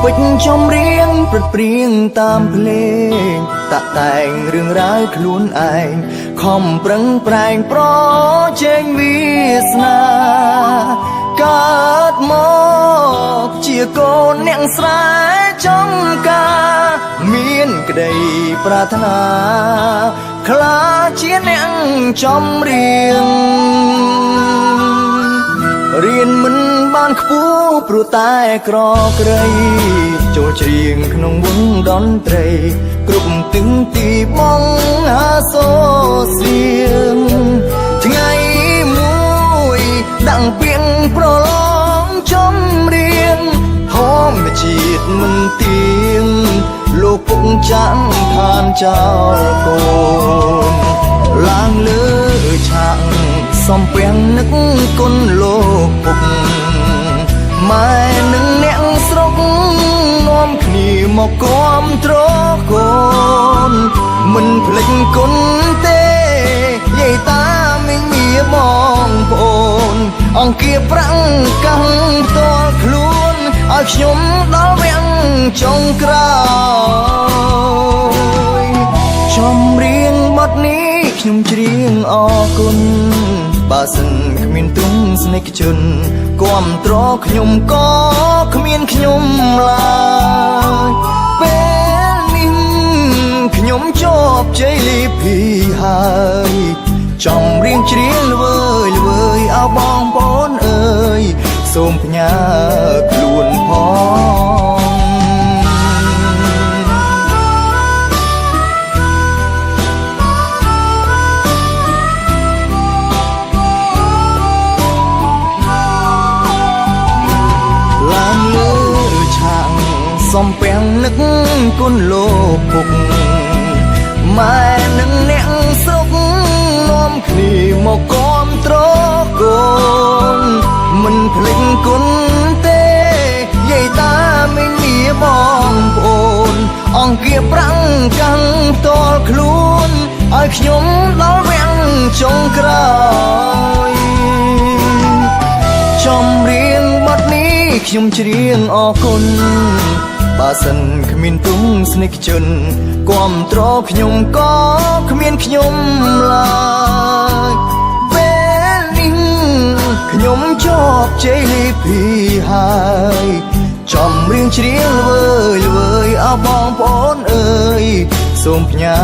ពេចចំរៀងព្រឹត្តព្រៀងតាមភ្លេងតាក់តែងរឿងរ៉ាវខ្លួនឯងខំប្រឹងប្រែងប្រជែងវាសនាកើតមកជាកូនអ្នកស្រែចំការមានក្តីប្រាថ្នាខ្លាជាអ្នកចំរៀង រៀនមិនបានខ្ពស់ព្រោះតែក្រក្រៃចូលច្រៀងក្នុងវងតន្ត្រីគ្រប់ទឹងទីបងហាសូសៀងថ្ងៃមួយដាក់ពីងប្រឡងចំរៀងធម្មជាតិមិនទៀងលោកពុកចាំងឋានចោលកូនឡើងលើឆាកសំពាំងនឹកគុណលោកពុកម៉ែនឹងអ្នកស្រុកនាំគ្នាមកគាំទ្រកូនមិនភ្លេចគុណទេយាយតាមីងមាបងប្អូនអង្គាប្រាំងកាំងផ្ទាល់ខ្លួនឲ្យខ្ញុំដល់វគ្គចុងក្រោយចំរៀងបទនេះខ្ញុំច្រៀងអរគុណបើសិនគ្មានទ្រង់ស្នេហ៍ជនគាំទ្រខ្ញុំក៏គ្មានខ្ញុំឡើយពេលនេះខ្ញុំជាប់ជ័យលាភីហើយចំរៀងច្រៀងល្វើយល្វើយអោបងប្អូនអើយសូមផ្ញើខ្លួនផង ឡើងលើឆាកសំពាំងនឹកគុណលោកពុកម៉ែនឹងអ្នកស្រុកនាំគ្នាមកគាំទ្រកូនមិនភ្លេចគុណទេយាយតាមីងមាបងប្អូនអង្គាប្រាំងកាំងផ្ទាល់ខ្លួនឲ្យខ្ញុំដល់វគ្គចុងក្រោយ ចំរៀងបទនេះខ្ញុំច្រៀងអរគុណបើសិនគ្មានទុំស្នេហ៍ជនគាំទ្រខ្ញុំក៏គ្មានខ្ញុំឡើយពេលនេះខ្ញុំជាប់ជ័យលាភីហើយចំរៀងច្រៀងល្វើយល្វើយអោបងប្អូនអើយសូមផ្ញើ